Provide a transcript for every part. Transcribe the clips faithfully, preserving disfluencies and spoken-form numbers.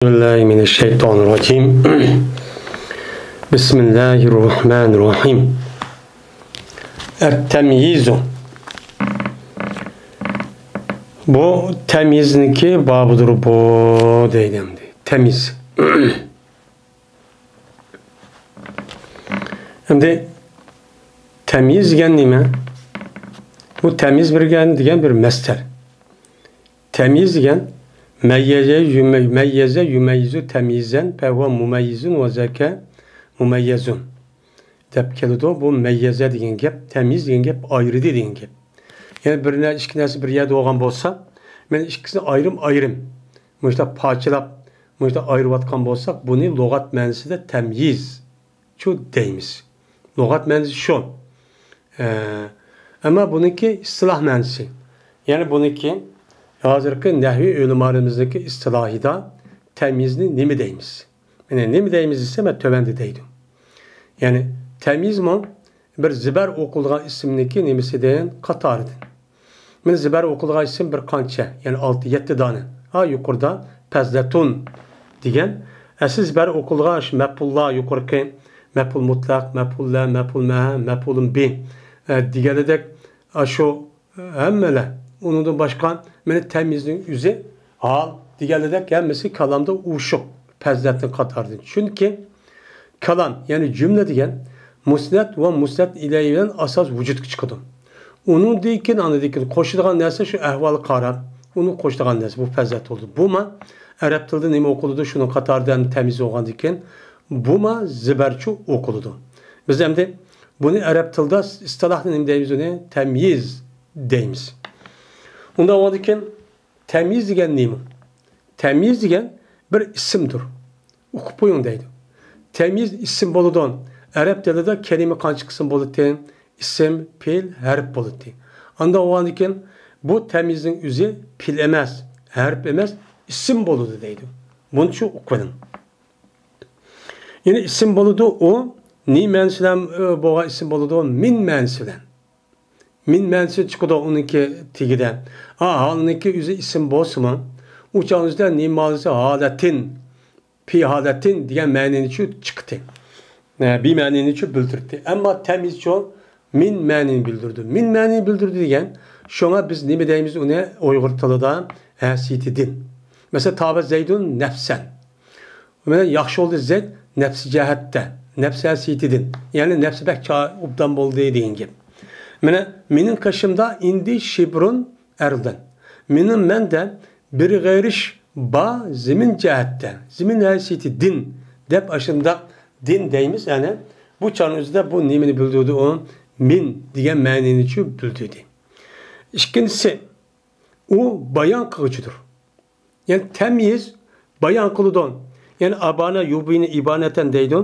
بالله من الشيطان الرجيم. بسم الله الرحمن الرحيم. التمييز. بۇ تەميىزنىڭكى بابىدۇر بۇ دەيدۇ ئەمدى. تەميىز. ئەمدى تەميىز دېگەن نېمە؟ بۇ تەميىز بىرگەن دېگەن بىر مەستەر. تەميىز دېگەن مەييەزە يۇمە-، مەييەزە يۇمەييىزۇ تەميىزەن فەھۇۋە مۇمەييىزۇن ۋە زاكە مۇمەييەزۇن دەپ كېلىدۇ. بۇ مەييەزە دېگەن گەپ، تەميىز دېگەن گەپ ئايرىدى دېگەن گەپ. يەنى بىر نە-، ئىككى نەرسە بىر يەردە بولغان بولسا، مەن ئىككىسىنى ئايرىم-ئايرىم مۇشۇنداق پارچىلاپ، مۇشۇنداق ئايرىۋاتقان بولساق، بۇنى لۇغەت مەنىسىدە تەميىزچۇ دەيمىز. لۇغەت مەنىسى شۇ. ئە، ئەمما بۇنىڭكى ئىستىلاھ مەنىسى، يەنى بۇنىڭكى ھازىرقى نەھۋىي ئۆلىمالىرىمىزنىڭكى ئىستىلاھىدا تەميىزنى نېمە دەيمىز؟ يەنى نېمە دەيمىز دېسە، مەن تۆۋەندە دەيدۇ. يەنى تەميىزمۇ بىر زىبەر ئوقۇلىدىغان ئىسىمنىڭكى نېمىسىدىن، قاتارىدىن. مانا زىبەر ئوقۇلىدىغان ئىسىم بىر قانچە، يەنى ئالتە، يەتتە دانە. ھا، يۇقىرىدا پەزلەتۇن دېگەن ئەسلى زىبەر ئوقۇلىدىغان شۇ مەپئۇللار يۇقىرىقى مەپئۇل مۇتلەق، مەپئۇل لە، مەپئۇل مەھە، مەپئۇلۇن بى، ئە، دېگەنلىدەك، ئاشۇ ھەممىلەر. ئۇنىڭدىن باشقا مانا تەميىزنىڭ ئۆزى ھال دېگەنلىدەك ھەممىسى كالامدا ئوشۇق پەزلەتنىڭ قاتارىدىن. چۈنكى كالام، يەنى جۈملە دېگەن مۇسنەد ۋە مۇسنەد ئىلەيھى بىلەن ئاساس ۋۇجۇدقا چىقىدۇ. ئۇنىڭدىن كېيىن، ئاندىن كېيىن قوشىدىغان نەرسە شۇ ئەھۋالغا قاراپ، ئۇنى قوشىدىغان نەرسە، بۇ پەزلەت بولىدۇ. بۇما ئەرەب تىلىدا نېمە ئوقۇلىدۇ؟ شۇنىڭ قاتارىدا ھەم تەميىز بولغاندىن كېيىن بۇما زىبەرچۇ ئوقۇلىدۇ. بىز ئەمدى بۇنى ئەرەب تىلىدا ئىستىلاھتا نېمە دەيمىز ئۇنى؟ تەميىز دەيمىز. ئۇنداق بولغاندىن كېيىن تەميىز دېگەن نېمە؟ تەميىز دېگەن بىر ئىسىمدۇر. ئوقۇپ قويۇڭ دەيدۇ. تەميىز ئىسىم بولىدۇ. ئەرەب تىلىدا كەلىمە قانچە قىسىم بولىدۇ؟ ئىسىم، پېئىل، ھەرپ بولىدۇ. ئانداق بولغاندىن كېيىن بۇ تەميىزنىڭ ئۆزى پېئىل ئەمەس، ھەرپ ئەمەس، ئىسىم بولىدۇ دەيدۇ. بۇنى شۇ ئوقۇۋېلىڭ. يەنى ئىسىم بولىدۇ، ئۇ نى مەنىسى بىلەن، ئە، بولغان ئىسىم بولىدۇ، مىن مەنىسى بىلەن. مىن مەنىسى چىقىدۇ ئۇنىڭكى تېگىدە. ھا، ھالنىڭكى ئۆزى ئىسىم بولسىمۇ، ئۇ چاغنىڭ ئۆزىدە نى مەنىسى ھالەتىن، پى ھالەتىن دېگەن مەنىنى شۇ چىقتى. ئە، بى مەنىنى شۇ بىلدۈردى. ئەمما تەميىزچۇ مىن مەنىنى بىلدۈردى. مىن مەنىنى بىلدۈردى دېگەن، شۇڭا بىز نېمە دەيمىز ئۇنى ئۇيغۇر تىلىدا؟ ھەسىيىتىدىن. مەسىلەن، تابە زەيدۇن نەپسەن. مانا ياخشى بولدى زەيد نەپسى جەھەتتە، نەپسى ھەسىيىتىدىن، يەنى نەپسى بەك چا-، ئوبدان بولدى دېگەن گەپ. مانا مېنىڭ قېشىمدا ئىندى شىبرۇن ئەردەن. مېنىڭ مەندە بىر غېرىش با زېمىن جەھەتتە، زېمىن ھەسىيىتىدىن دەپ ئاشۇنداق دىن دەيمىز. يەنى بۇ چاغنىڭ ئۆزىدە بۇ نېمىنى بىلدۈردى ئۇ؟ مىن دېگەن مەنىنى شۇ بىلدۈردى. ئىككىنچىسى، ئۇ بايان قىلغۇچىدۇر. يەنى تەميىز بايان قىلىدۇ. يەنى ئابانە يۇبىنى ئىبانەتەن دەيدۇ.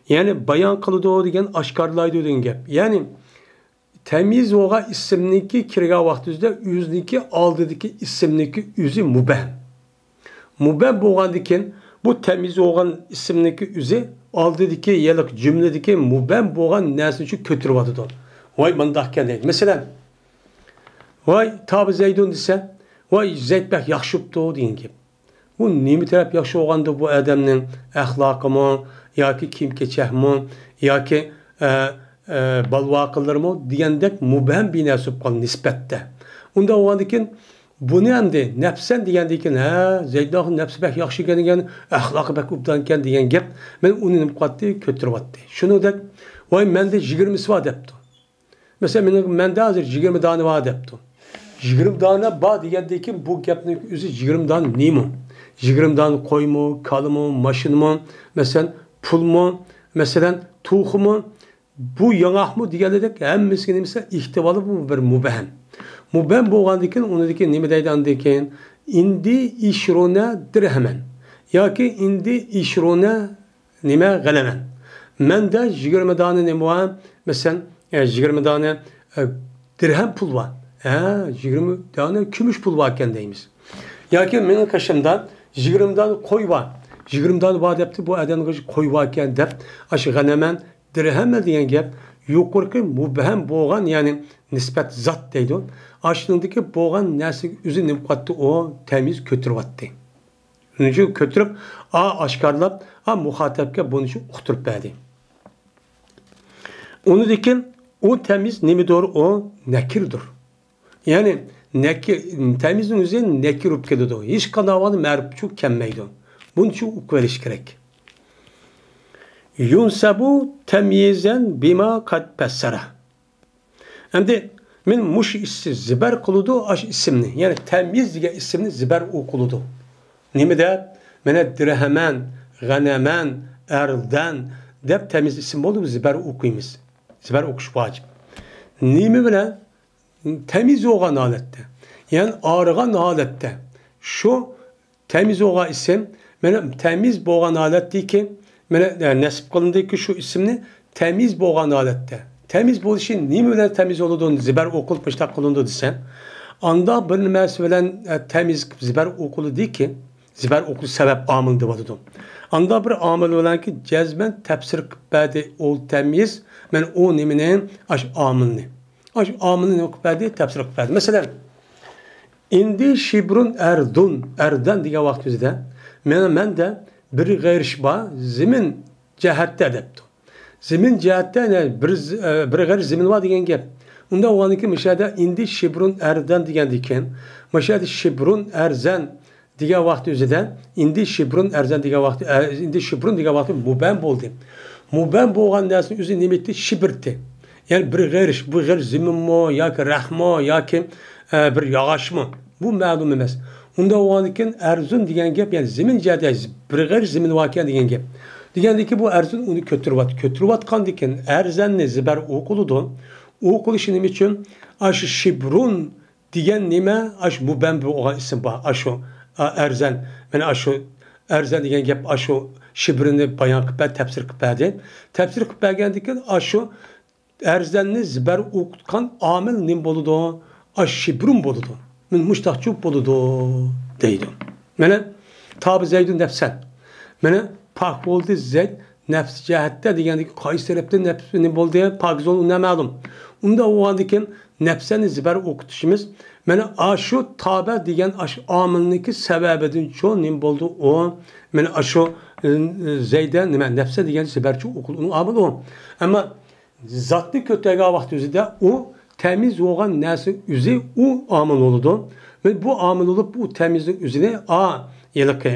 يەنى بايان قىلىدۇ دېگەن ئاشكارىلايدۇ دېگەن گەپ. يەنى تەميىز بولغان ئىسىمنىڭكى كىرگەن ۋاقتىمىزدا ئۆزىنىڭكى ئالدىدىكى ئىسىمنىڭكى ئۆزى مۇبھەم. مۇبھەم بولغاندىن كېيىن بۇ تەميىز بولغان ئىسىمنىڭكى ئۆزى ئالدىدىكى يەنى جۈملىدىكى مۇبھەم بولغان نەرسىنى شۇ كۆتۈرۈۋاتىدۇ. ۋاي مۇنداقكەن دەيدۇ. مەسىلەن، ۋاي تابى زەيدۇن دېسە، ۋاي زەيد بەك ياخشى بوپتۇ دېگەن گەپ. بۇ نېمە تەرەپ ياخشى بولغاندۇ بۇ ئادەمنىڭ؟ ئەخلاقىمۇ ياكى كىيىم-كېچەكمۇ ياكى، ئە، ئە، بالىۋاقىلىرىمۇ دېگەندەك مۇبھەم بىر نەرسە بولۇپ قالدى نىسبەتتە. ئۇنداق بولغاندىن كېيىن بۇنى ئەمدى نەپسەن دېگەندىن كېيىن، ھە، زەيدۇن نەپسى بەك ياخشى ئىكەن دېگەن، ئەخلاقى بەك ئوبدان ئىكەن دېگەن گەپ مەن ئۇنى نېمە قىلىۋاتتى؟ كۆتۈرۈۋاتتى. شۇنىڭدەك، ۋاي مەندە يىگىرمىسى بار دەپتۇ. مەسىلەن، مېنىڭ، مەندە ھازىر يىگىرمە دانە بار دەپتۇ. يىگىرمە دانە بار دېگەندىن كېيىن بۇ گەپنىڭ ئۆزى يىگىرمە دانە نېمە؟ يىگىرمە دانە قويمۇ، كالىمۇ، ماشىنىمۇ، مەسىلەن، پۇلمۇ، مەسىلەن، توخۇمۇ؟ بۇ ياڭاقمۇ دېگەنلىدەك ھەممىسىگە نېمىسى ئېھتىمالى بۇ بىر مۇبھەم. مۇبھەم بولغاندىن كېيىن ئۇنىڭدىن كېيىن نېمە دەيدۇ ئاندىن كېيىن؟ ئىندى ئىشرۇنە دىرھەمەن ياكى ئىندى ئىشرۇنە نېمە، غەنەمەن. مەندە يىگىرمە دانە نېمە بار؟ مەسىلەن، ئە، يىگىرمە دانە، ئە، دىرھەم پۇل بار. ھە، يىگىرمە دانە كۈمۈش پۇل باركەن دەيمىز. ياكى مېنىڭ قېشىمدا يىگىرمە دانە قوي بار. يىگىرمە دانە بار دەپتۇ، بۇ ئادەمنىڭ قېشىدا قوي باركەن دەپ، ئاشۇ غەنەمەن، دىرھەمە دېگەن گەپ يۇقىرىقى مۇبھەم بولغان، يەنى نىسبەت زات دەيدۇ. ئاشۇنىڭدىكى بولغان نەرسىگە ئۆزى نېمە قىلىۋاتتى؟ ئۇ تەميىز كۆتۈرۈۋاتتى. ئۈنچە كۆتۈرۈپ، ئا ئاشكارىلاپ، ئا مۇخاتەپكە بۇنى شۇ ئۇقتۇرۇپ بەردى. ئۇنىڭدىن كېيىن ئۇ تەميىز نېمىدۇر؟ ئۇ نەكىردۇر. يەنى نەكىر، تەميىزنىڭ ئۆزى نەكىر بولۇپ كېلىدۇ. ھېچقانداق ۋاقىتتا مەرىپچۇ كەلمەيدۇ. بۇنى شۇ ئۇقۇۋېلىش كېرەك. يۇنسەبۇ تەميىزەن بىما قەد پەسسەرە. ئەمدى مەن مۇشۇ ئىسىم زىبەر قىلىدۇ، ئاشۇ ئىسىمنى، يەنى تەميىز دېگەن ئىسىمنى زىبەر ئوقۇلىدۇ. نېمە دەپ؟ مانا دىرھەمەن، غەنەمەن، ئەردەن دەپ تەميىز ئىسىم بولدى، بىز زىبەر ئوقۇيمىز. زىبەر ئوقۇش ۋاجىپ. نېمە بىلەن؟ تەميىز بولغان ھالەتتە، يەنى ئايرىغان ھالەتتە. شۇ تەميىز بولغان ئىسىم، مانا تەميىز بولغان ھالەتتىكى، مانا، ئە، نەسب قىلىندىكى شۇ ئىسىمنى تەميىز بولغان ھالەتتە. تەميىز بولۇشى نېمە بىلەن تەميىز بولىدۇ؟ زىبەر ئوقۇلۇپ مۇشۇنداق قىلىنىدۇ دېسە، ئانداق بىر نېمىسى بىلەن، ئە، تەميىز زىبەر ئوقۇلىدۇكى، زىبەر ئوقۇلۇش سەۋەب ئامىل دەۋاتىدۇ. ئانداق بىر ئامىل بىلەنكى جەزمەن تەپسىر قىلىپ بەردى ئۇ تەميىز، مانا ئۇ نېمىنى؟ ئاشۇ ئامىلنى. ئاشۇ ئامىلنى نېمە قىلىپ بەردى؟ تەپسىر قىلىپ بەردى. مەسىلەن، ئىندى شىبرۇن ئەردۇن، ئەردەن دېگەن ۋاقتىمىزدا، مانا مەندە بىر غېرىش بار، زېمىن جەھەتتە دەپتۇ. زېمىن جەھەتتە، يەنى بىر ز-، ئە، بىر غېرىش زېمىن بار دېگەن گەپ. ئۇنداق بولغاندىكىن، مۇشۇ يەردە ئىندى شىبرۇن ئەردەن دېگەندىكىن، مۇشۇ يەردە شىبرۇن ئەرزەن دېگەن ۋاقتى ئۆزىدە، ئىندى شىبرۇن ئەرزەن دېگەن ۋاقتى، ئە، ئىندى شىبرۇن دېگەن ۋاقتى مۇبەم بولدى. مۇبەم بولغان نەرسىنى ئۆزى نېمە ئېيتتى؟ شىبىرتى. يەنى بىر غېرىش، بۇ غېرىش زېمىنمۇ ياكى رەخمۇ ياكى، ئە، بىر ياغاچمۇ؟ بۇ مەلۇم ئەمەس. ئۇنداق بولغاندىكىن ئەرزۇن دېگەن گەپ، يەنى زېمىن جەھەتتە بىر غېرىش زېمىن باركەن دېگەن گەپ. دېگەندىكى بۇ ئەرزۇن ئۇنى كۆتۈرۈۋات-، كۆتۈرۈۋاتقاندىكىن ئەرزەننى زىبەر ئوقۇلىدۇ. ئوقۇلۇشى نېمە ئۈچۈن؟ ئاشۇ شىبرۇن دېگەن نېمە؟ ئاشۇ مۇبەم بولغان ئىسىم بار. ئاشۇ، ئا، ئەرزەن. مانا ئاشۇ ئەرزەن دېگەن گەپ ئاشۇ شىبرىنى بايان قىلىپ بەردى، تەپسىر قىلىپ بەردى. تەپسىر قىلىپ بەرگەندىن كېيىن ئاشۇ ئەرزەننى زىبەر ئوقۇتقان ئامىل نېمە بولىدۇ؟ ئاشۇ شىبرۇن بولىدۇ. مانا مۇشتاقچۇ بولىدۇ دەيدۇ. مانا تابە زەيدۇن نەپسەن. مانا پاك بولدى زەيد نەپس جەھەتتە دېگەندىكى قايسى تەرەپتىن نەپس نېمە بولدى؟ پاكىز بولدى، نامەلۇم. ئۇنداق بولغاندىكىن نەپسەننى زىبەر ئوقۇتۇشىمىز، مانا ئاشۇ تابە دېگەن ئاشۇ ئامىلنىڭكى سەۋەبىدىنچۇ نېمە بولدى ئۇ؟ مانا ئاشۇ، ئى، زەيدە نېمە؟ نەپسە دېگەن زىبەرچۇ ئوقۇلدى. ئۇنىڭ ئامىلى ئۇ. ئەمما زاتنى كۆتەرگەن ۋاقتى ئۆزىدە ئۇ تەميىز بولغان نەرسە ئۆزى ئۇ ئامىل بولىدۇ. مانا بۇ ئامىل بولۇپ، ئۇ تەميىزنىڭ ئۆزىنى ئا، ھېلىقى،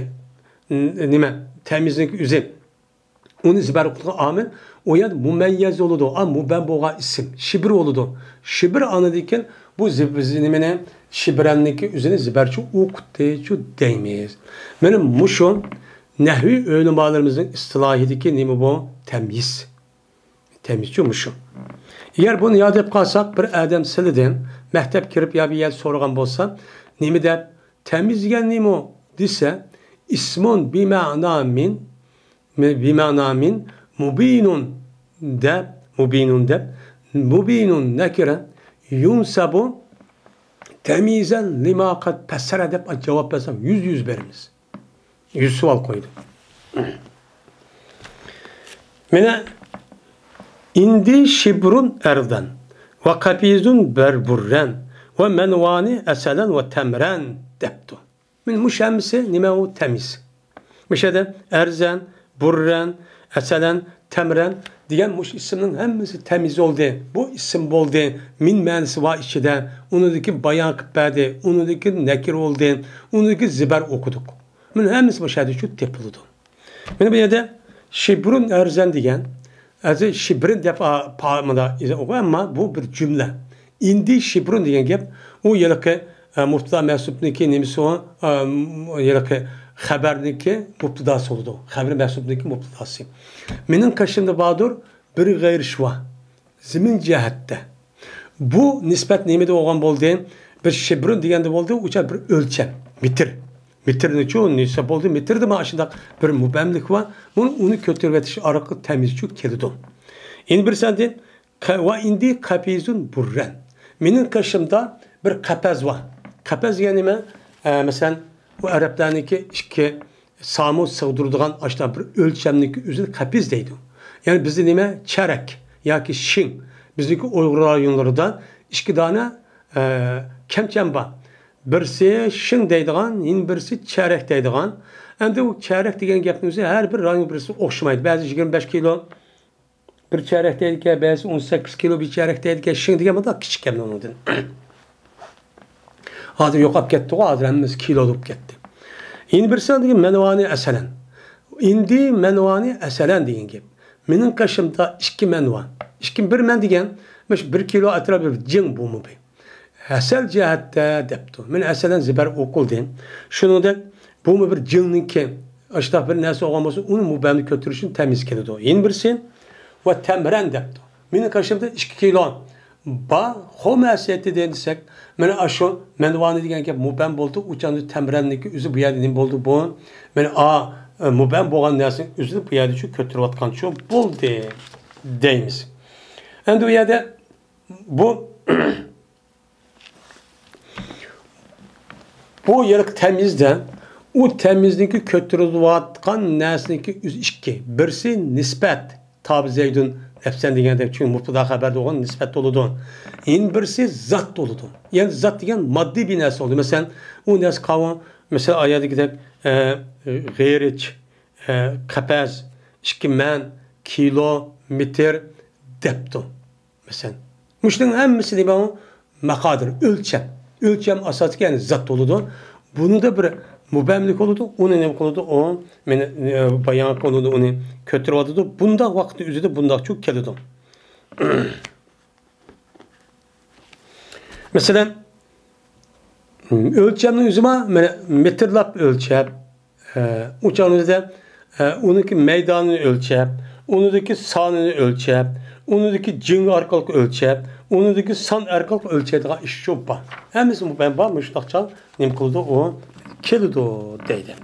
ن-، نېمە؟ تەميىزنىڭ ئۆزى. ئۇنى زىبەر قىلغان ئامىل، ئۇ يەردە مۇمەييەز بولىدۇ، ئا، مۇبەم بولغان ئىسىم، شىبىر بولىدۇ. شىبىر ئاندىن كېيىن بۇ زىب-، زى-، نېمىنى، شىبرەننىكى ئۆزىنى زىبەرچۇ ئوقۇتتىچۇ دەيمىز. مانا مۇشۇ نەھۋىي ئۆلىمالىرىمىزنىڭ ئىستىلاھىدىكى نېمە بۇ؟ تەميىز. تەميىزچۇ مۇشۇ. ئەگەر بۇنى ياد ئېلىپ قالساق، بىر ئادەم سىلىدىن مەكتەپ كىرىپ يا بىر يەر سورىغان بولسا، نېمە دەپ، تەميىز دېگەن نېمە دېسە، ئىسمۇن بىمەنا مىن، بىمەنا مىن، مۇبىنۇن دەپ، مۇبىنۇن دەپ، مۇبىنۇن نەكىرە، يۇنسەبۇ تەميىزەن لىما قەد پەسسەرە دەپ جاۋاب بەرسەم، يۈزدە يۈز بېرىمىز. يۈز سوئال قويدۇم. مانا، ئىندى شىبرۇن ئەردەن ۋە قەپىزۇن بەربۇررەن ۋە مەنۋانى ئەسەلەن ۋە تەمرەن دەپتۇ. مانا مۇشۇ ھەممىسى نېمە ئۇ؟ تەميىز. مۇشۇ يەردە ئەرزەن، بۇررەن، ئەسەلەن، تەمرەن دېگەن مۇشۇ ئىسىمنىڭ ھەممىسى تەميىز بولدى. بۇ ئىسىم بولدى. مىن مەنىسى بار ئىچىدە. ئۇنىڭدىكى بايان قىلىپ بەردى. ئۇنىڭدىكى نەكىر بولدى. ئۇنىڭدىكى زىبەر ئوقۇدۇق. مانا ھەممىسى مۇشۇ يەردە شۇ تېپىلىدۇ. مانا بۇ يەردە شىبرۇن ئەرزەن دېگەن، ھازىر شىبرىن دەپ، ئا، پا-، مانا ئوقۇ، ئەمما بۇ بىر جۈملە. ئىندى شىبرۇن دېگەن گەپ، ئۇ ھېلىقى، ئە، مۇبتىدا مەنسۇبنىڭكى نېمىسى ئۇ؟ ئە، م-، ھېلىقى خەبەرنىڭكى مۇبتىداسى بولىدۇ. خەبەر مەنسۇبنىڭكى مۇبتىداسى. مېنىڭ قېشىمدا باردۇر بىر غېرىش ۋا. زېمىن جەھەتتە. بۇ نىسبەت نېمىدە بولغان بولدى؟ بىر شىبرۇن دېگەندە بولدى، ئۇچا بىر ئۆلچەم، مېتىر. مېتىرنىچۇ نىسبەت بولدى، مېتىردا مانا شۇنداق بىر مۇبەملىك بار. بۇنى، ئۇنى كۆتۈرۈۋېتىش ئارقىلىق تەميىزچۇ كېلىدۇ. ئەمدى بىر سەندىن، ق-، ۋە ئىندى قەپىزۇن بۇررەن. مېنىڭ قېشىمدا بىر قەپەز بار. قەپەز دېگەن نېمە؟ ئە، مەسىلەن، بۇ ئەرەبلەرنىڭكى ئىككى سامۇت سىغدۇرىدىغان ئاشۇنداق بىر ئۆلچەمنىڭكى ئۆزىنى قەپىز دەيدۇ. يەنى بىزدە نېمە؟ چەرەك ياكى شىڭ. بىزنىڭكى ئۇيغۇر رايونلىرىدا ئىككى دانە، ئە، كەمچەم بار. بىرسى شىڭ دەيدىغان، يەنە بىرسى چەرەك دەيدىغان. ئەمدى ئۇ چەرەك دېگەن گەپنىڭ ئۆزى ھەر بىر رايوننىڭ بىرسى ئوخشىمايدۇ. بەزى يىگىرمە بەش كىلو بىر چەرەك دەيدىكەن، بەزى ئون سەككىز كىلو بىر چەرەك دەيدىكەن. شىڭ دېگەن مۇنداق كىچىك گەپنى ئۇنىڭدىن. ھازىر يوقاپ كەتتىغۇ، ھازىر ھەممىسى كىلو بولۇپ كەتتى. يەنە بىرسى دېگەن مەنۋانى ئەسەلەن. ئىندى مەنۋانى ئەسەلەن دېگەن گەپ. مېنىڭ قېشىمدا ئىككى مەنۋا. ئىككى، بىر مەن دېگەن، مۇشۇ بىر كىلو ئەتراپىدا بىر جىڭ بۇمۇ بىر. ھەسەل جەھەتتە دەپتۇ. مەن ئەسەلەن زىبەر ئوقۇل دېدىم. شۇنىڭدەك بۇمۇ بىر جىڭنىڭكى ئاشۇنداق بىر نەرسە بولغان بولسا، ئۇنى مۇبەمنى كۆتۈرۈشىدىن تەمىز كېلىدۇ. يەنە بىرسى ۋە تەمرەن دەپتۇ. مېنىڭ قېشىمدا ئىككى كىلو بار، خۇمەسىيەتتە دېسەك، مانا ئاشۇ مەنۋانى دېگەن گەپ مۇبەم بولدى. ئۇچاندا تەمرەننىڭكى ئۆزى بۇ يەردە نېمە بولدى بۇ؟ مانا ئا، مۇبەم بولغان نەرسىنىڭ ئۆزىنى بۇ يەردە شۇ كۆتۈرۈۋاتقانچۇ بولدى دەيمىز. ئەمدى ئۇ يەردە بۇ، بۇ يەرلىك تەميىزدە ئۇ تەميىزنىڭكى كۆتۈرۈلۈۋاتقان نەرسىنىڭكى ئۆزى ئىككى. بىرسى نىسبەت، تابى زەيدۇن نەپسەن دېگەندەك، چۈنكى مۇبتەدا خەۋەردە بولغان نىسبەت بولىدۇ. يەنە بىرسى زات بولىدۇ. يەنى زات دېگەن ماددىي بىر نەرسە بولىدۇ. مەسىلەن، ئۇ نەرسە قاۋۇ، مەسىلەن، ئايەتتىكىدەك، ئە، غېرىچ، ئە، قەپەس، ئىككى مەن، كىلو، مېتىر دەپتۇ. مەسىلەن، مۇشۇنىڭ ھەممىسى نېمە ئۇ؟ مەقادىر، ئۆلچەم. ئۆلچەم ئاساسىدىكى، يەنى زات بولىدۇ. بۇنىڭدا بىر مۇبەملىك بولىدۇ. ئۇنى نېمە قىلىدۇ؟ ئۇ مېنى، ئە، بايان قىلىدۇ، ئۇنى كۆتۈرۈۋاتىدۇ. بۇنداق ۋاقىتتا ئۆزىدە بۇنداقچۇ كېلىدۇ. مەسىلەن، ئۆلچەمنىڭ ئۆزى بار، مانا مېتىرلاپ ئۆلچەپ، ئە، ئۇ چاغنىڭ ئۆزىدە، ئە، ئۇنىڭكى مەيدانىنى ئۆلچەپ، ئۇنىڭدىكى سانىنى ئۆلچەپ، ئۇنىڭدىكى جىڭ ئارقىلىق ئۆلچەپ، ئۇنىڭدىكى سان ئارقىلىق ئۆلچەيدىغان ئىش شۇ بار. ھەممىسى مۇبەم بار، مۇشۇنداقچە نېمە قىلىدۇ، ئۇ كېلىدۇ دەيدۇ.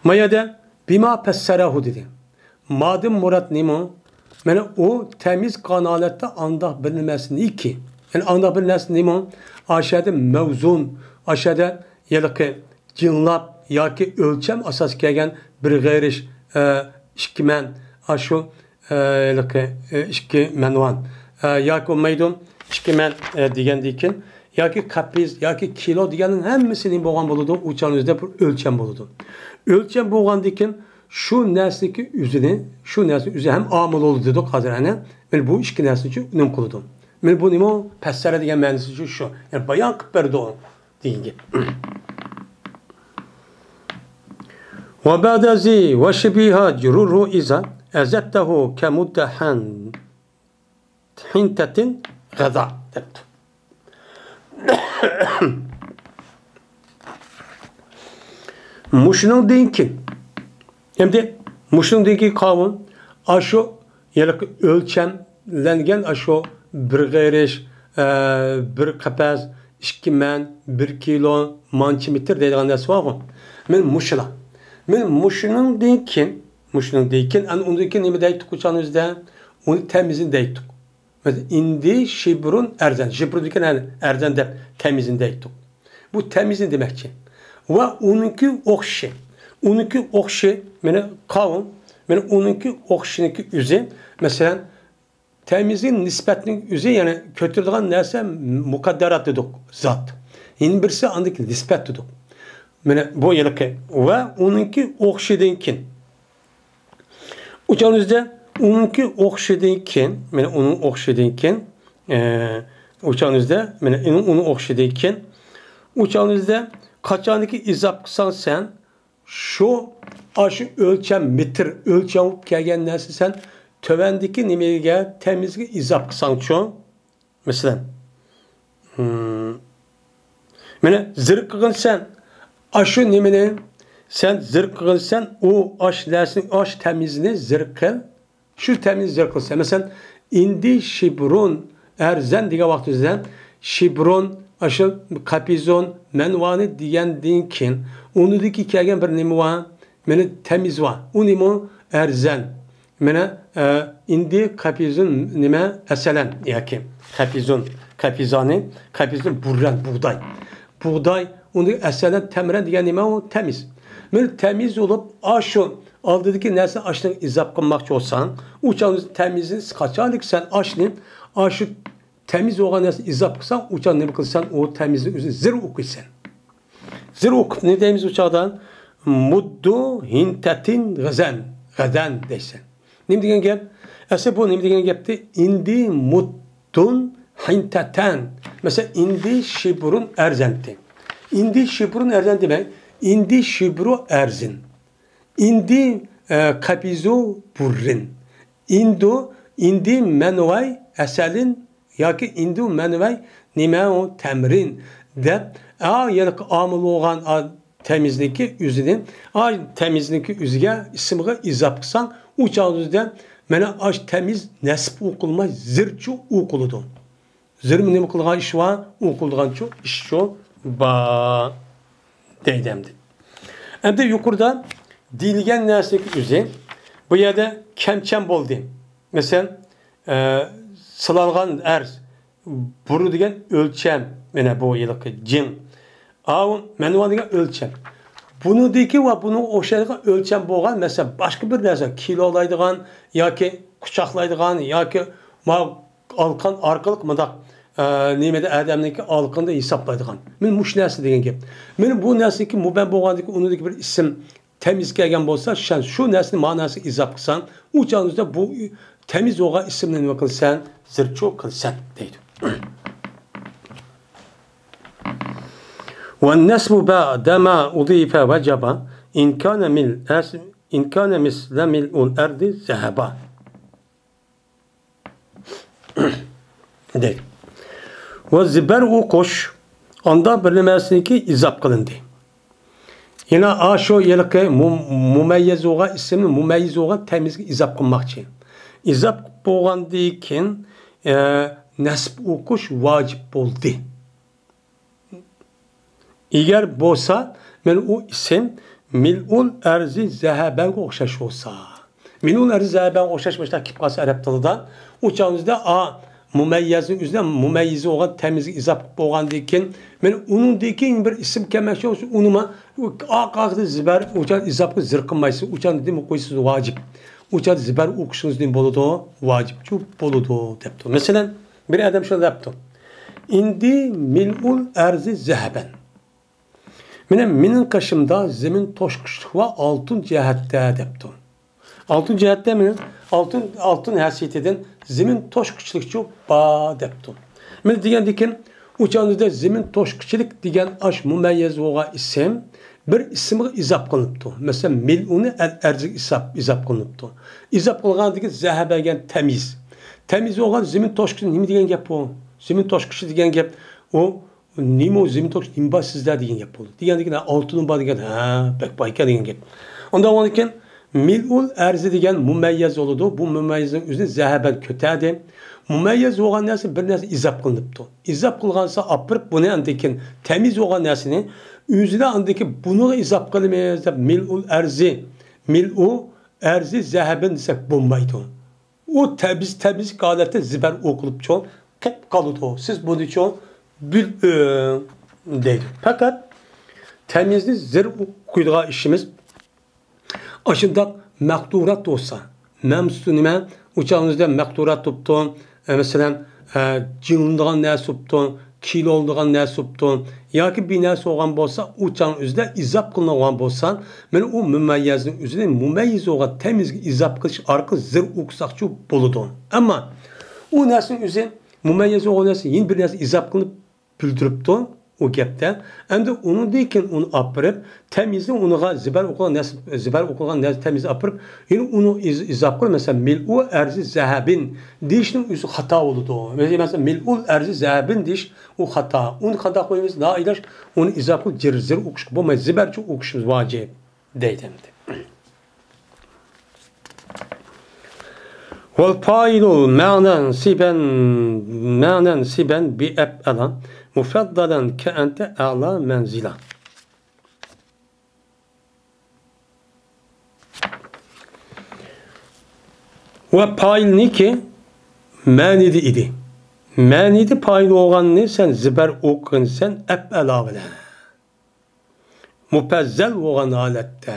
ما يەردە بىما پەسسەرەھۇ دېدى. مادىن مۇراد نېمە؟ مانا ئۇ تەميىز قىلغان ھالەتتە ئانداق بىر نېمىسىنىكى. يەنى ئانداق بىر نەرسە نېمە؟ ئاشۇ يەردە مەۋزۇن، ئاشۇ يەردە ھېلىقى جىڭلاپ ياكى ئۆلچەم ئاساسىغا كەلگەن بىر غېرىش، ئە، ئىككى مەن، ئاشۇ، ئە، ھېلىقى، ئە، ئىككى مەنۋان، ئە، ياكى بولمايدۇ، ئىككى مەن، ئە، دېگەندىن كېيىن، ياكى قەپىز، ياكى كىلو دېگەننىڭ ھەممىسى نېمە بولغان بولىدۇ؟ ئۇ چاغنىڭ ئۆزىدە بىر ئۆلچەم بولىدۇ. ئۆلچەم بولغاندىن كېيىن، شۇ نەرسىنىڭكى ئۆزىنى، شۇ نەرسىنىڭ ئۆزى ھەم ئامىل بولىدۇ دېدۇق ھازىر ئەنە. مانا بۇ ئىككى نەرسىنى نېمە قىلىدۇ؟ مانا بۇ نېمە؟ پەسسەرە دېگەن مەنىسى شۇ، شۇ. يەنى بايان قىلىپ بەردى دېگەن گەپ. وبعد ذي وشبيها جرره إذا أزدته كمدة حنطة غضا دەپتۇ. مۇشۇنىڭدىن كېيىن، ئەمدى مۇشۇنىڭدىن كېيىن قاۋۇن، ئاشۇ ھېلىقى ئۆلچەملەنگەن ئاشۇ بىر غېرىش، ئە، بىر قەپەس، ئىككى مەن، بىر كىلو، مانچە مېتىر دەيدىغان نەرسە بارغۇ. مانا مۇشۇلار. مانا مۇشۇنىڭدىن كېيىن، مۇشۇنىڭدىن كېيىن، ئەنە ئۇندىن كېيىن نېمە دەيتتۇق ئۇچانىڭ ئۆزىدە؟ ئۇنى تەميىزنى دەيتتۇق. مەسىلەن، ئىندى شىبرۇن ئەرزەن. شىبرۇن دېگەن ئەرزەن دەپ تەميىزنى دەيتتۇق. بۇ تەميىزنى دېمەكچى. ۋە ئۇنىڭكى ئوخشىشى. ئۇنىڭكى ئوخشىشى، مانا قاۋۇن، مانا ئۇنىڭكى ئوخشىشىنىڭكى ئۆزى، مەسىلەن، تەميىزگە نىسبەتنىڭ ئۆزى، يەنى كۆتۈرىدىغان نەرسە مۇقەددەرات دېدۇق، زات. يەنە بىرسى ئاندىكى نىسبەت دېدۇق. مانا بۇ ھېلىقى ۋە ئۇنىڭكى ئوخشىشىدىن كېيىن. ئۇچانىزدا ئۇنىڭكى ئوخشىشىدىن كېيىن، مانا ئۇنىڭ ئوخشىشىدىن كېيىن، ئە، ئۇچانىزدا، مانا ئۇنىڭ، ئۇنىڭ ئوخشىشىدىن كېيىن، ئۇچانىزدا قاچانكى ئىزاپ قىلساڭ سەن، شۇ، ئاشۇ ئۆلچەم، مېتىر ئۆلچەم بولۇپ كەلگەن نەرسە سەن تۆۋەندىكى نېمىگە، تەميىزگە ئىزاپ قىلساڭچۇ؟ مەسىلەن، ھىم، مانا زىر قىلغىن سەن، ئاشۇ نېمىنى سەن زىر قىلغىن سەن، ئۇ ئاش نەرسىنى، ئاش تەميىزنى زىر قىل. شۇ تەميىز زىر قىلسا، مەسىلەن، ئىندى شىبرۇن ئەرزەن دېگەن ۋاقتىمىزدا، شىبرۇن، ئاشۇ قەپىزۇن، مەنۋانى دېگەندىن كېيىن، ئۇنىڭدىكى كەلگەن بىر نېمە بار؟ مانا تەميىز بار. ئۇ نېمە؟ ئەرزەن. مانا، ئە، ئىندى قەپىزۇن نېمە؟ ئەسەلەن ياكى قەپىزۇن، قەپىزانى، قەپىزۇن بۇررەن، بۇغداي. بۇغداي، ئۇنى ئەسەلەن تەمرەن دېگەن نېمە ئۇ؟ تەميىز. مانا تەميىز بولۇپ، ئاشۇ ئالدىدىكى نەرسىنى ئاشۇنىڭغا ئىزاپ قىلماقچى بولساڭ، ئۇ چاغدا تەميىزنى قاچانكى سەن ئاشنى، ئاشۇ تەميىز بولغان نەرسىنى ئىزاپ قىلساڭ، ئۇ چاغدا نېمە قىلىسەن؟ ئۇ تەميىزنىڭ ئۆزىنى زىر ئوقۇيسەن. زىر ئوقۇپ نېمە دەيمىز ئۇ چاغدا؟ مۇددۇ ھىنتەتىن غەزەن، غەزەن دەيسەن. نېمە دېگەن گەپ؟ ئەسلى بۇ نېمە دېگەن گەپتى؟ ئىندى مۇددۇن ھىنتەتەن. مەسىلەن، ئىندى شىبرۇن ئەرزەنتى. ئىندى شىبرۇن ئەرزەن دېمەي، ئىندى شىبرۇ ئەرزىن. ئىندى، ئە، قەپىزۇ بۇررىن. ئىندۇ، ئىندى مەنۋاي ئەسەلىن ياكى ئىندۇ مەنۋەي نېمە ئۇ تەمرىن دەپ، ئا، يەنە ئامىل بولغان، ئا، تەمىزنىڭكى ئۆزىنى، ئا، تەمىزنىڭكى ئۆزىگە ئىسىمغا ئىزاپ قىلساڭ، ئۇ چاغدا مانا ئاش تەمىز نەسب ئوقۇلماي، زىرچۇ ئوقۇلىدۇ. زىرمۇ نېمە قىلغان ئىش بار؟ ئوقۇلىدىغانچۇ ئىشچۇ بار دەيدۇ ئەمدى. ئەمدى يۇقىرىدا دېيىلگەن نەرسىنىڭكى ئۆزى بۇ يەردە كەمچەم بولدى. مەسىلەن، ئە، سىلانغان ئەرز، بۇرۇ دېگەن ئۆلچەم، مانا بۇ ھېلىقى جىڭ. ئاۋۇ مەنۋا دېگەن ئۆلچەم. بۇنىڭدىكى ۋە بۇنىڭغا ئوخشايدىغان ئۆلچەم بولغان، مەسىلەن، باشقا بىر نەرسە، كىلولايدىغان ياكى قۇچاقلايدىغان ياكى ما-، ئالقان ئارقىلىق مۇنداق، ئە، نېمىدە ئادەمنىڭكى ئالقىنىدا ھېسابلايدىغان. مانا مۇشۇ نەرسە دېگەن گەپ. مانا بۇ نەرسىنىڭكى مۇبەم بولغاندىكى ئۇنىڭدىكى بىر ئىسىم تەمىز كەلگەن بولسا، سەن شۇ نەرسىنى ما نەرسىگە ئىزاپ قىلساڭ، ئۇ چاغدا بۇ تەمىز بولغان ئىسىمنى نېمە قىلىسەن؟ زىرچۇ قىلىسەن دەيدۇ. والنصب بعد ما أضيف وجب إن كان مل-، إن كان مثل ملء الأرض ذهبا. دەيدۇ. ۋە زىبەر ئوقۇش ئاندا بىر نېمەسىنىڭكى ئىزاپ قىلىندى. يەنە ئاشۇ ھېلىقى مۇ-، مۇمەييەز بولغان ئىسىمنى مۇمەييىز بولغان تەمىزگە ئىزاپ قىلماقچى. ئىزاپ بولغاندىن كېيىن، ئە، نەسب ئوقۇش ۋاجىپ بولدى. ئەگەر بولسا، مانا ئۇ ئىسىم مىلئۇل ئەرزى زەھەبەنگە ئوخشاش بولسا. مىلئۇل ئەرزى زەھەبەنگە ئوخشاش مۇشۇنداق كېلىپ قالسا ئەرەب تىلىدا، ئۇ چاغدا، ئا، مۇمەييەزنىڭ ئۆزىدە مۇمەييىزى بولغان تەمىزگە ئىزاپ قىلىپ بولغاندىن كېيىن، مانا ئۇنىڭدىن كېيىن بىر ئىسىم كەلمەكچى بولسا، ئۇنىما ئاق-، ئاقىدا زىبەر، ئۇ چاغدا ئىزاپ قىلىپ زىر قىلمايسىز، ئۇ چاغدا نېمە قويىسىز؟ ۋاجىپ. ئۇ چاغدا زىبەر ئوقۇشىڭىز نېمە بولىدۇ؟ ۋاجىپچۇ بولىدۇ، دەپتۇ. مەسىلەن، بىر ئادەم شۇنداق دەپتۇ. ئىندى مىلئۇل ئەرزى زەھەبەن. مانا مېنىڭ قېشىمدا زېمىن توشقۇچلۇق ۋە ئالتۇن جەھەتتە دەپتۇ. ئالتۇن جەھەتتە مېنىڭ ئالتۇن، ئالتۇن ھەسىيىتىدىن زېمىن توشقۇچلۇقچۇ بار دەپتۇ. مانا دېگەندىكىن، ئۇ چاغدا زېمىن توشقۇچىلىق دېگەن ئاش مۇمەييەز بولغان ئىسىم بىر ئىسىمغا ئىزاپ قىلىنىپتۇ. مەسىلەن، مىلئۇنى ئەل-، ئەرزىگە ئىزاپ، ئىزاپ قىلىنىپتۇ. ئىزاپ قىلغاندىكىن زەھەبەن دېگەن تەمىز. تەمىز بولغان زېمىن توشقۇچى نېمە دېگەن گەپ بۇ؟ زېمىن توشقۇچى دېگەن گەپ ئۇ نېمە ئۇ زېمىن توشقۇچى نېمە بار سىزدە دېگەن گەپ بولدى. دېگەندىكىن، ھە، ئالتۇنۇم بار دېگەن، ھە، بەك بار ئىكەن دېگەن گەپ. ئۇنداق بولغاندىكىن، مىلئۇل ئەرزى دېگەن مۇمەييەز بولىدۇ. بۇ مۇمەييەزنىڭ ئۆزىنى زەھەبەن كۆتەردى. مۇمەييەز بولغان نەرسە بىر نەرسە ئىزاپ قىلىنىپتۇ. ئىزاپ قىلغانسا ئاپىرىپ بۇنى ئاندىن كېيىن تەمىز بولغان نەرسىنى ئۆزىدە ئاندىن كېيىن بۇنىڭغا ئىزاپ قىلىمىز دەپ مىلئۇل ئەرزى، مىلئۇ ئەرزى زەھەبىن دېسەك بولمايدۇ. ئۇ تەمىز، تەمىز ھالەتتە زىبەر ئوقۇلۇپچۇ قېلىپ قالىدۇ. سىز بۇنىچۇ بىل-، ئۆ، دەيدۇ. پەقەت تەمىزنى زىر ئوقۇيدىغان ئىشىمىز ئاشۇنداق مەقدۇرات بولسا، مەمسۇ نېمە؟ ئۇ چاغىمىزدا مەقدۇرات بوپتۇ، ئە، مەسىلەن، ئە، جىڭلىنىدىغان نەرسە بوپتۇ، كىلولىنىدىغان نەرسە بوپتۇ، ياكى بىر نەرسە بولغان بولسا، ئۇ چاغنىڭ ئۆزىدە ئىزاپ قىلىنغان بولسا، مانا ئۇ مۇمەييەزنىڭ ئۆزىنى مۇمەييىز بولغان تەمىزگە ئىزاپ قىلىش ئارقىلىق زىر ئوقۇساقچۇ بولىدۇ. ئەمما ئۇ نەرسىنىڭ ئۆزى مۇمەييەز بولغان نەرسە يەنە بىر نەرسە ئىزاپ قىلىنىپ بىلدۈرۈپتۇ ئۇ گەپتە. ئەمدى ئۇنىڭدىن كېيىن ئۇنى ئاپىرىپ، تەمىزنى ئۇنىڭغا زىبەر ئوقۇلغان نەرسە، زىبەر ئوقۇلغان نەرسە تەمىز ئاپىرىپ، يەنە ئۇنى ئىز-، ئىزاپ قىلىپ، مەسىلەن، مىلئۇ ئەرزى زەھەبىن دېيىشنىڭ ئۆزى خاتا بولىدۇ. مەسىلەن، مىلئۇل ئەرزى زەھەبىن دېيىش ئۇ خاتا. ئۇنى قانداق قويىمىز؟ نائىلاج ئۇنى ئىزاپ قىلىپ زىر، زىر ئوقۇشقا بولمايدۇ. زىبەرچە ئوقۇشىمىز ۋاجىپ. دەيدۇ ئەمدى. والفاعل معنى سبا، معنى سبا بأفعل مفضلا كأنت أعلى منزلا. ۋە پائىلنىڭكى مەنىدە ئىدى. مەنىدە پائىل بولغاننى سەن زىبەر ئوقۇغىنىسەن ئەپئەلا بىلەن. مۇپەززەل بولغان ھالەتتە.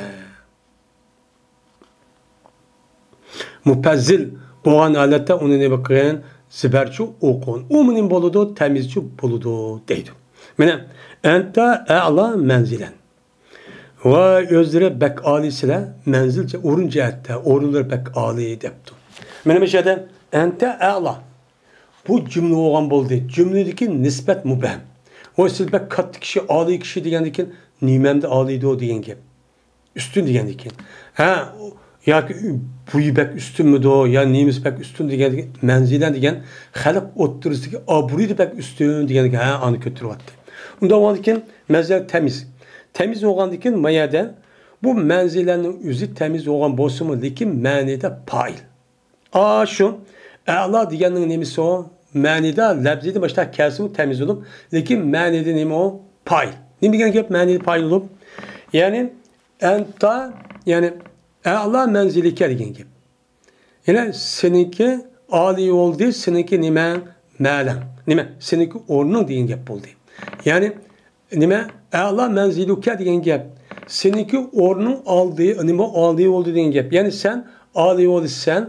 مۇپەززىل بولغان ھالەتتە ئۇنى نېمە قىلغىن؟ زىبەرچۇ ئوقۇغىن. ئۇمۇ نېمە بولىدۇ؟ تەمىزچۇ بولىدۇ دەيدۇ. مانا، ئەنتە ئەلا مەنزىلەن. ۋاي ئۆزلىرى بەك ئالىيسىلەر، مەنزىل جە-، ئورۇن جەھەتتە ئورۇنلىرى بەك ئالىي دەپتۇ. مانا مۇشۇ يەردە ئەنتە ئەلا. بۇ جۈملە بولغان بولدى. جۈملىدىكى نىسبەت مۇبھەم. ۋاي سىز بەك كاتتا كىشى، ئالىي كىشى دېگەندىن كېيىن نېمەمدە ئالىيدۇ دېگەن گەپ. ئۈستۈن دېگەندىن كېيىن. ھە، ياكى بويى بەك ئۈستۈنمىدۇ، يا نېمىسى بەك ئۈستۈن دېگەندىن كېيىن، مەنزىلەن دېگەن خەلق ئوتتۇرىسىدىكى ئابرۇيى بەك ئۈستۈن دېگەندىن كېيىن، ھە، ئانى كۆتۈرۈۋەتتى. ئۇنداق بولغاندىن كېيىن، مەنزىلە تەمىز. تەمىز بولغاندىن كېيىن، ما يەردە بۇ مەنزىلەننىڭ ئۆزى تەمىز بولغان بولسىمۇ، لېكىن مەنىدە پائىل. ئا، شۇ ئەلا دېگەننىڭ نېمىسى ئۇ؟ مەنىدە، لەپزىدە مۇشۇنداق كەلسىمۇ تەمىز بولۇپ، لېكىن مەنىدە نېمە ئۇ؟ پائىل. نېمە دېگەن گەپ مەنىدە پائىل بولۇپ؟ يەنى، ئەنتا، يەنى، ئەلا مەنزىلىكە دېگەن گەپ. يەنى، سېنىڭكى ئالىي بولدى، سېنىڭكى نېمە؟ مەلەڭ. نېمە؟ سېنىڭكى ئورنۇڭ دېگەن گەپ بولدى. يەنى، نېمە؟ ئەلا مەنزىلۇكە دېگەن گەپ. سېنىڭكى ئورنۇڭ ئالدى، نېمە ئالىي بولدى دېگەن گەپ. يەنى سەن ئالىي بولىسەن،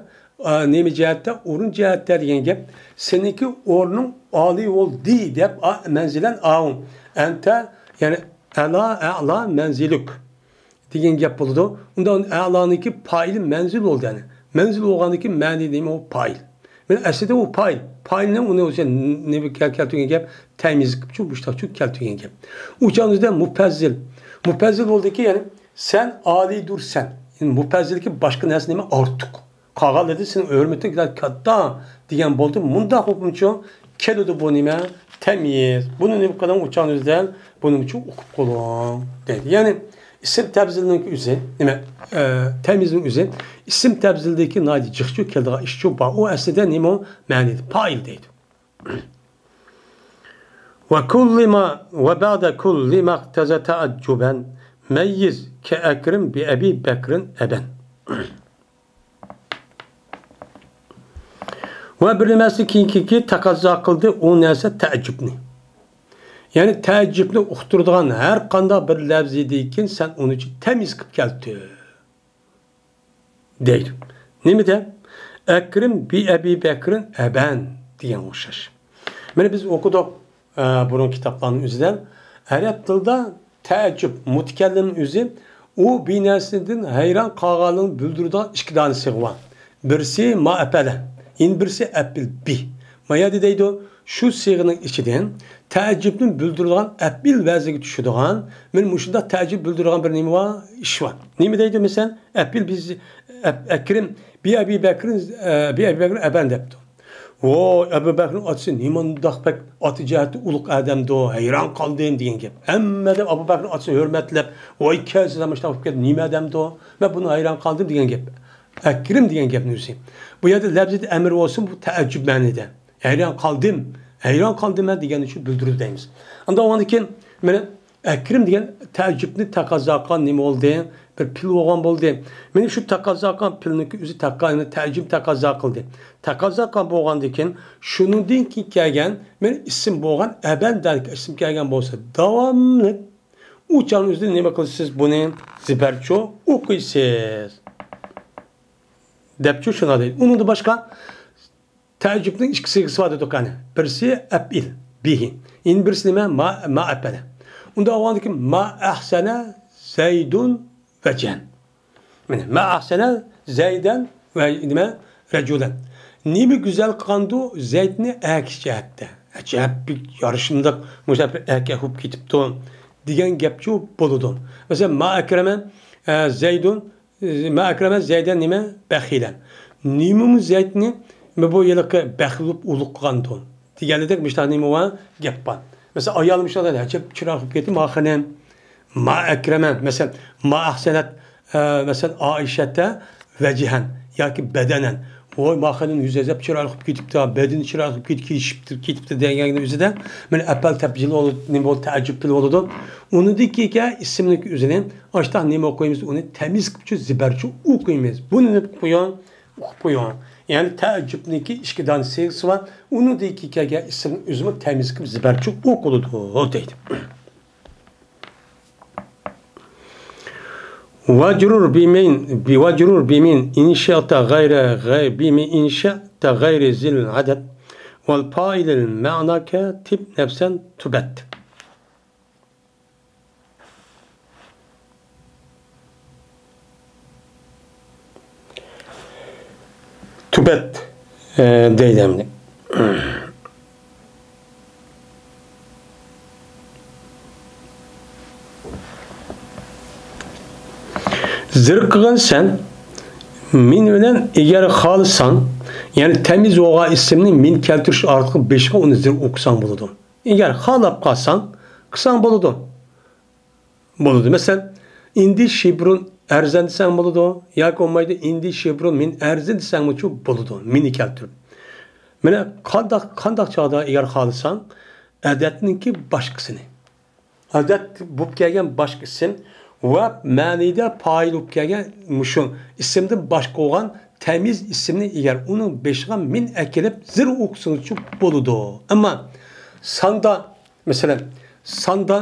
ئا، نېمە جەھەتتە؟ ئورۇن جەھەتتە دېگەن گەپ. سېنىڭكى ئورنۇڭ ئالىي بولدى دەپ، ئا، مەنزىلەن ئاۋۇ. ئەنتە، يەنى ئەلا، ئەلا مەنزىلۇك. دېگەن گەپ بولىدۇ. ئۇندا ئەلانىڭكى پائىلى مەنزىل بولدى، يەنى. مەنزىل بولغاندىكى مەنى نېمە ئۇ؟ پائىل. مانا ئەسلىدە ئۇ پائىل. پائىلنى ئۇنى ئۆزى نېمە كەل-، كەلتۈرگەن گەپ؟ تەميىز قىلىپ چۈ، مۇشتاق چۈ كەلتۈرگەن گەپ. ئۇ چاغنىڭ ئۆزىدە مۇپەززىل. مۇپەززىل بولدىكى، يەنى سەن ئالىيدۇرسەن. يەنى مۇپەززىلكى باشقا نەرسە نېمە؟ ئارتۇق. قالغانلىرى سېنىڭ ھۆرمىتىڭ كاتتا دېگەن بولدى. مۇنداق ئۇقۇمچۇ كېلىدۇ بۇ نېمە؟ تەميىز. بۇنى نېمە قىلىڭ؟ ئۇ چاغنىڭ ئۆزىدە بۇنىڭچۇ ئۇقۇپ قولۇڭ دەيدۇ. يەنى ئىسىم تەبزىلنىڭ ئۆزى، نېمە، ئە، تەميىزنىڭ ئۆزى ئىسىم تەبزىلدىكى ناھايىتى جىقچۇ كېلىدىغان ئىشچۇ بار. ئۇ ئەسلىدە نېمە ئۇ؟ مەنىدە پائىل دەيدۇ. وكل ما، وبعد كل ما اقتضى تعجبا، ميز كأكرم بأبي بكر أبا. ۋە بىر نېمەسى كېيىنكىكى تەقەززا قىلدى، ئۇ نەرسە تەئەججۈبنى. يەنى تەئەججۈبنى ئۇقتۇرىدىغان ھەر قانداق بىر لەۋزىدىن كېيىن سەن ئۇنى تەميىز قىلىپ كەلتۈر دەيدۇ. نېمە دەپ؟ ئەكرىم بى ئەبى بەكرىن ئەبەن دېگەنگە ئوخشاش. مانا بىز ئوقۇدۇق، ئە، بۇرۇن كىتابلارنىڭ ئۆزىدە. ئەرەب تىلىدا تەئەججۈب مۇتەكەللىمنىڭ ئۆزى، ئۇ بىنەسىدىن ھەيران قالغانلىقىنى بىلدۈرىدىغان ئىككى دانە سىيغا بار. بىرسى ما ئەپەلە، يەنە بىرسى ئەپىل بى. ما يەردە دەيدۇ، شۇ سىيغىنىڭ ئىچىدىن تەئەججۈبنى بىلدۈرىدىغان ئەپىل ۋەزىگە چۈشىدىغان، مانا مۇشۇنداق تەئەججۈب بىلدۈرىدىغان بىر نېمە بار؟ ئىش بار. نېمە دەيدۇ مەسىلەن؟ ئەپىل بىز، ئەپ-، ئەكرىم بى ئەبى بەكرىن، ئە، بى ئەبى بەكرىن ئەبەن دەپتۇ. ۋوي، ئەبۇ بەكرىنىڭ ئاتىسى نېمانداق بەك ئاتە جەھەتتە ئۇلۇق ئادەمدۇ، ھەيران قالدىم دېگەن گەپ. ھەممە ئادەم ئەبۇ بەكرىنىڭ ئاتىسىنى ھۆرمەتلەپ، ۋاي كەلسىلە مۇشۇنداق بولۇپ كەتتى، نېمە ئادەمدۇ؟ مەن بۇنى ھەيران قالدىم دېگەن گەپ. ئەكرىم دېگەن گەپنىڭ ئۆزى. بۇ يەردە لەپزىدە ئەمر بولسۇن، بۇ تەئەججۈب مەنىدە. ھەيران قالدىم، ھەيران قالدىم مەن دېگەننى شۇ بىلدۈرىدۇ دەيمىز. ئاندىن ئۇنىڭدىن كېيىن مانا ئەكرىم دېگەن تەئەججۈبنى تەقەززا قىلغان نېمە بولدى؟ بىر پېئىل بولغان بولدى. مانا شۇ تەقەززا قىلغان پېئىلنىڭكى ئۆزى تەقە-، يەنى تەئەججۈب تەقەززا قىلدى. تەقەززا قىلغان بولغاندىن كېيىن شۇنىڭدىن كېيىن كەلگەن مانا ئىسىم بولغان ئەبەن دېگەن ئىسىم كەلگەن بولسا داۋاملىق ئۇ چاغنىڭ ئۆزىدە نېمە قىلىسىز؟ بۇنى زىبەرچۇ ئوقۇيسىز. دەپچۇ شۇنداق دەيدۇ. ئۇنىڭدىن باشقا تەئەججۈبنىڭ ئىككى سىيغىسى بار دېدۇق قېنى. بىرسى ئەپئىل بىھى. يەنە بىرسى نېمە؟ ما، ما ئەپئەلە. ئۇنداق بولغاندىكىن ما ئەھسەنە زەيدۇن ۋەجھەن. مانا، ما ئەھسەنە زەيدەن ۋە نېمە؟ رەجۇلەن. نېمە گۈزەل قىلغاندۇ زەيدنى ئەركىشى جەھەتتە. ئەجەب بىر يارىشىملىق، مۇشۇنداق بىر ئەركەك بولۇپ كېتىپتۇ دېگەن گەپچۇ بولىدۇ. مەسىلەن، ما ئەكرەمە، ئە، زەيدۇن، ما ئەكرەمە زەيدەن نېمە؟ بەخىلەن. نېمىمۇ زەيدنى بۇ ھېلىقى بەخىل بولۇپ ئۇلۇغ قىلغاندۇ؟ دېگەنلىدەك مۇشۇنداق نېمە بار؟ گەپ بار. مەسىلەن، ئايالى مۇشۇنداق دەيدۇ، ئەجەب چىرايلىق بولۇپ كەتتى، ما خېنىم. ما ئەكرەمە، مەسىلەن، ما ئەھسەنەت، ئە، مەسىلەن، ئائىشەتە ۋەجھەن ياكى بەدەنەن. ۋوي، ما خېنىم يۈزى ئەجەب چىرايلىق بولۇپ كېتىپتۇ، بەدىنى چىرايلىق بولۇپ كېتىپ-، كېلىشىپتۇ، كېتىپتۇ دېگەننىڭ ئۆزىدە مانا ئەپئەل تەپجىل بولىدۇ، نېمە بولىدۇ؟ تەئەججۈب پېئىل بولىدۇ. ئۇنىڭدىن كېيىن ئىسىمنىڭ ئۆزىنى ئاشۇنداق نېمە ئوقۇيمىز؟ ئۇنى تەميىز قىلىپچۇ زىبەرچۇ ئوقۇيمىز. بۇنى ئۇنتۇپ قويۇڭ، ئۇقۇپ قويۇڭ. يەنى تەئەججۈبنىڭكى ئىككى دانە سىيغىسى بار. ئۇنىڭدىن كېيىن كەلگەن ئىسىمنىڭ ئۆزىمۇ تەميىز قىلىپ زىبەرچۇ ئوقۇلىدۇ دەيدۇ. واجرر بمن، واجرر بمن إن شئت غير، غير، بمن إن شئت غير ذي العدد والفاعل المعنى كتب نفسا تبت. تۇبەت، ئە، دەيدۇ ئەمدى. زىر قىلغىن سەن مىن بىلەن، ئەگەر خالىساڭ، يەنى تەمىز بولغان ئىسىمنى مىن كەلتۈرۈش ئارقىلىق بېشىغا ئۇنى زىر ئوقۇساڭ بولىدۇ. ئەگەر خالاپ قالساڭ، قىلساڭ بولىدۇ. بولىدۇ. مەسىلەن، ئىندى شىبرۇن ئەرزەن دېسەڭ بولىدۇ. ياكى بولمايدۇ، ئىندى شىبرۇن مىن ئەرزىن دېسەڭمۇچۇ بولىدۇ. مىننى كەلتۈرۈپ. مانا قانداق، قانداق چاغدا ئەگەر خالىساڭ، ئەدەتنىڭكى باشقىسىنى. ئادەت بولۇپ كەلگەن باشقا ئىسىم ۋە مەنىدە پائىل بولۇپ كەلگەن مۇشۇ ئىسىمدىن باشقا بولغان تەميىز ئىسىمنى ئەگەر ئۇنىڭ بېشىغا مىن ئەكېلىپ زىر ئوقۇسىڭىزچۇ بولىدۇ. ئەمما ساندا، مەسىلەن، ساندا،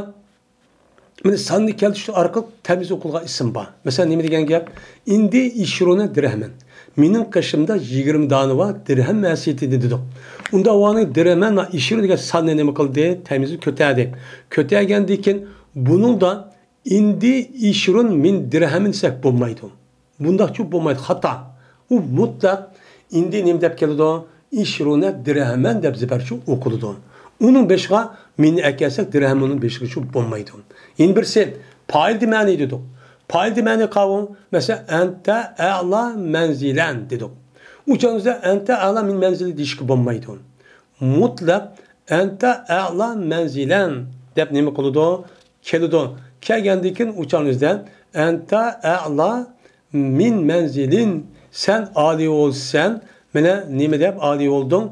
مانا ساننى كەلتۈرۈش ئارقىلىق تەميىز ئوقۇلغان ئىسىم بار. مەسىلەن، نېمە دېگەن گەپ؟ ئىندى ئىشرۇنە دىرھەمەن. مېنىڭ قېشىمدا يىگىرمە دانە بار، دىرھەم ۋەسىيىتى دېدۇق. ئۇندا ۋانى دىرھەمەن ۋە ئىشرۇن دېگەن ساننى نېمە قىلدى؟ تەميىزنى كۆتەردى. كۆتەرگەندىن كېيىن بۇنىڭدا ئىندى ئىشرۇن مىن دىرھەمىن دېسەك بولمايدۇ. بۇنداقچۇ بولمايدۇ، خاتا. ئۇ مۇتلەق ئىندى نېمە دەپ كېلىدۇ؟ ئىشرۇنە دىرھەمەن دەپ زىبەرچۇ ئوقۇلىدۇ. ئۇنىڭ بېشىغا مىننى ئەكەلسەك، دىرھەم ئۇنىڭ بېشىغىچۇ بولمايدۇ. يەنە بىرسى، پائىل دېمەنى دېدۇق. پائىل دېمەنى قاۋۇ، مەسىلەن، ئەنتە ئەلا مەنزىلەن دېدۇق. ئۇ چاغىمىزدا ئەنتە ئەلا مىن مەنزىلى دېيىشكە بولمايدۇ. مۇتلەق ئەنتە ئەلا مەنزىلەن دەپ نېمە قىلىدۇ؟ كېلىدۇ. كەلگەندىن كېيىن ئۇ چاغىمىزدا ئەنتە ئەلا مىن مەنزىلىن، سەن ئالىي بولىسەن، مانا نېمە دەپ ئالىي بولدۇڭ،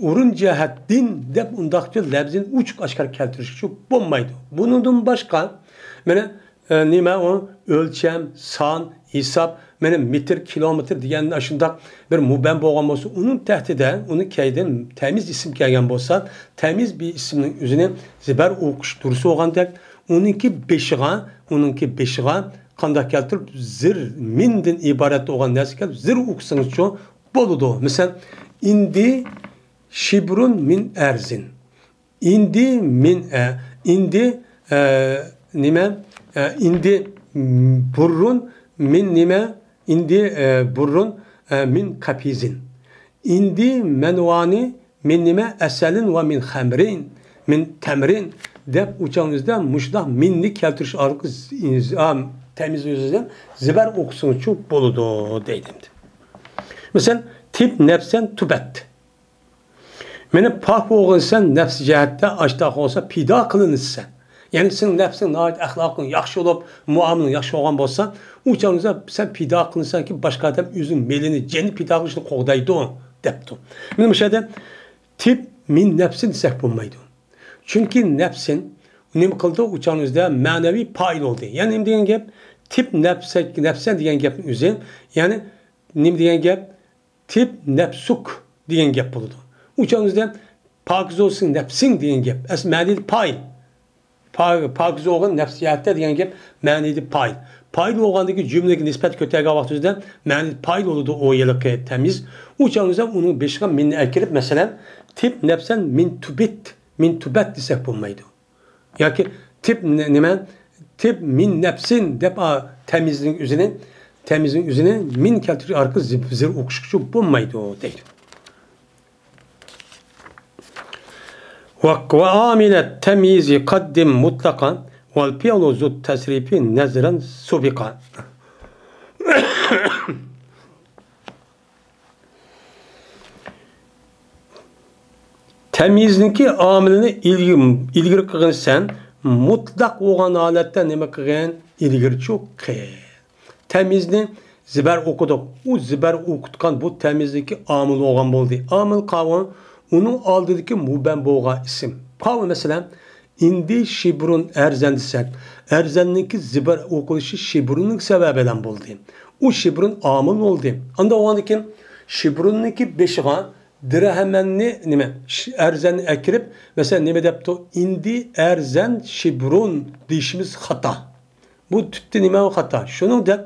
ئورۇن جەھەتتىن دەپ ئۇنداقچە لەپزىنى ئوچۇق ئاشكارا كەلتۈرۈشكە بولمايدۇ. بۇنىڭدىن باشقا، مانا، ئە، نېمە ئۇ؟ ئۆلچەم، سان، ھېساب، مانا مېتىر، كىلومېتىر دېگەن ئاشۇنداق بىر مۇبەم بولغان بولسا، ئۇنىڭ تەھتىدە، ئۇنىڭ كەينىدىن تەميىز ئىسىم كەلگەن بولسا، تەميىز بىر ئىسىمنىڭ ئۆزىنى زىبەر ئوقۇش دۇرۇس بولغاندەك، ئۇنىڭكى بېشىغا، ئۇنىڭكى بېشىغا قانداق كەلتۈرۈپ، زىر، مىندىن ئىبارەت بولغان نەرسە كەلتۈرۈپ، زىر ئوقۇسىڭىزچۇ بولىدۇ. مىسال، ئىندى شىبرۇن مىن ئەرزىن. ئىندى مىن، ئە، ئىندى، ئە، نېمە؟ ئە، ئىندى بۇررۇن مىن نېمە؟ ئىندى، ئە، بۇررۇن، ئە، مىن قەپىزىن. ئىندى مەنۋانى مىن نېمە؟ ئەسەلىن ۋە مىن خەمرىن، مىن تەمرىن دەپ ئۇچاڭىزدا مۇشۇنداق مىننى كەلتۈرۈش ئارقىلىق ز-، ز-، ئا، تەميىز ئۆزىدىن زىبەر ئوقۇسىڭىزچۇ بولىدۇ دەيدۇ ئەمدى. مىسال، تىب نەپسەن تۇبەت. مانا پاك بولغىنسەن نەپس جەھەتتە، ئاشتاق بولسا پىدا قىلىنىسەن. يەنى سېنىڭ نەپسىڭ ناھايىتى ئەخلاقىڭ ياخشى بولۇپ، مۇئامىلىڭ ياخشى بولغان بولسا، ئۇ چاغدا سەن پىدا قىلىنسەنكى، باشقا ئادەم ئۆزىنىڭ مېلىنى، جېنىنى پىدا قىلىشنى قوغدايدۇ، دەپتۇ. مانا مۇشۇ يەردە تىب مىن نەپسىن دېسەك بولمايدۇ. چۈنكى نەپسىن نېمە قىلدى؟ ئۇ چاغنىڭ ئۆزىدە مەنىۋى پائىل بولدى. يەنى نېمە دېگەن گەپ؟ تىب نەپسەك، نەپسەن دېگەن گەپنىڭ ئۆزى، يەنى نېمە دېگەن گەپ؟ تىب نەپسۇك دېگەن گەپ بولىدۇ. ئۇ چاغنىڭ ئۆزىدە پاكىز بولسۇن نەپسىڭ دېگەن گەپ. ئەسلى مەنىدە پائىل. پا-، پاكىز بولغىن نەپسىيەتتە دېگەن گەپ مەنىدە پائىل. پائىل بولغاندىكى جۈملىگە نىسبەت كۆتەرگەن ۋاقتىمىزدا مەنىدە پائىل بولىدۇ ئۇ ھېلىقى تەميىز. ئۇ چاغنىڭ ئۆزىدە ئۇنىڭ بېشىغا مىننى ئەكىرىپ، مەسىلەن، تىب نەپسەن مىن تۇبىت، مىن تۇبەت دېسەك بولمايدۇ. ياكى تىب نە-، نېمە؟ تىب مىن نەپسىن دەپ، ئا، تەميىزنىڭ ئۆزىنى، تەميىزنىڭ ئۆزىنى مىن كەلتۈرۈش ئارقىلىق زىب-، زىر ئوقۇشقىچۇ بولمايدۇ دەيدۇ. ۋە، ۋە ئامىلەت تەميىزى قەددىم مۇتلەقەن ۋەل پىئلۇ زۇت تەسرىپى نەزرەن سۇبىقا. تەميىزنىڭكى ئامىلىنى ئىلگىرى، ئىلگىرى قىلغىن سەن، مۇتلەق بولغان ھالەتتە نېمە قىلغىن؟ ئىلگىرىچۇ قىل. تەميىزنى زىبەر ئوقۇدۇق. ئۇ زىبەر ئوقۇتقان بۇ تەميىزدىكى ئامىل بولغان بولدى. ئامىل قاۋۇ، ئۇنىڭ ئالدىدىكى مۇبەم بولغان ئىسىم. قاۋۇ، مەسىلەن، ئىندى شىبرۇن ئەرزەن دېسەك، ئەرزەننىڭكى زىبەر ئوقۇلۇشى شىبرۇننىڭ سەۋەبى بىلەن بولدى. ئۇ شىبرۇن ئامىل بولدى. ئاندا بولغاندىن كېيىن شىبرۇننىڭكى بېشىغا دىرھەمەننى، نېمە، ش-، ئەرزەننى ئەكىرىپ، مەسىلەن، نېمە دەپتۇ؟ ئىندى ئەرزەن شىبرۇن دېيىشىمىز خاتا. بۇ تۈپتە نېمە خاتا؟ شۇنىڭدەك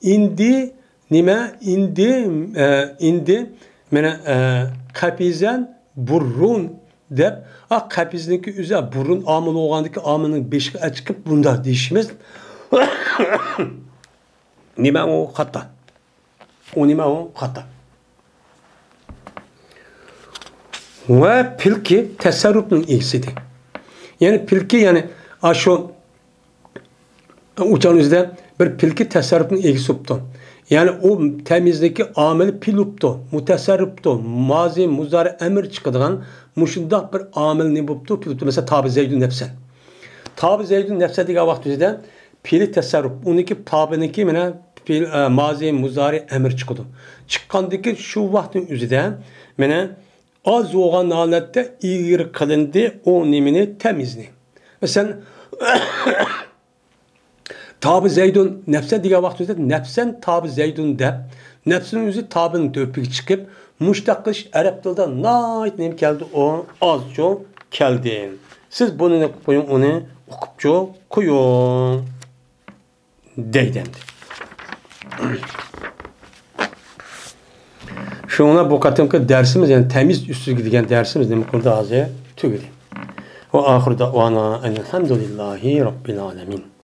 ئىندى نېمە؟ ئىندى، ئە، ئىندى، مانا، ئە، قەپىزەن بۇررۇن دەپ، ئا، قەپىزنىڭكى ئۆزى بۇررۇن ئامىل بولغاندىكى ئامىلنىڭ بېشىغا ئەچىقىپ بۇنداق دېيىشىمىز. نېمە ئۇ خاتا؟ ئۇ نېمە ئۇ خاتا؟ ۋە پىلكى تەسەررۇپنىڭ ئىگىسى ئىدى. يەنى پىلكى، يەنى ئاشۇ ئۇچارنىڭ ئۆزىدە بىر پىلكى تەسەررۇپنىڭ ئىگىسى بوپتۇ. يەنى ئۇ تەميىزنىڭكى ئامىلى پىل بوپتۇ، مۇتەسەررىپ بوپتۇ، مازى، مۇزارى، ئەمىر چىقىدىغان مۇشۇنداق بىر ئامىل نېمە بوپتۇ؟ پىل بوپتۇ. مەسىلەن، تابە زەيدۇن نەپسەن. تابە زەيدۇن نەپسەن دېگەن ۋاقىت ئۆزىدە پېئلى تەسەررۇپ، ئۇنىڭكى تابىنىڭكى مانا پېئل، ئە، مازى، مۇزارى، ئەمىر چىقىدۇ. چىققاندىن كېيىن شۇ ۋاقىتنىڭ ئۆزىدە مانا ئاز بولغان ھالەتتە ئىگىرى قىلىندى ئۇ نېمىنى؟ تەميىزنى. مەسىلەن، تابە زەيدۇن نەپسەن دېگەن ۋاقتىمىزدا نەپسەن تابە زەيدۇن دەپ، نەپسىنىڭ ئۆزى تابىنىڭ تۆپىگە چىقىپ، مۇشتەق قىلىش ئەرەب تىلىدا ناھايىتى نېمە كەلدى ئۇ؟ ئازچۇ كەلدى. سىز بۇنى نېمە قىلىپ قويۇڭ، ئۇنى ئۇقۇپچۇ قويۇڭ. دەيدۇ ئەمدى. شۇڭا بۇ قېتىمقى دەرسىمىز، يەنى تەميىز ئۈستىگە دېگەن دەرسىمىز نېمە قىلدى ھازىر؟ تۈگىدى. وآخر دعوانا أن الحمد لله رب العالمين.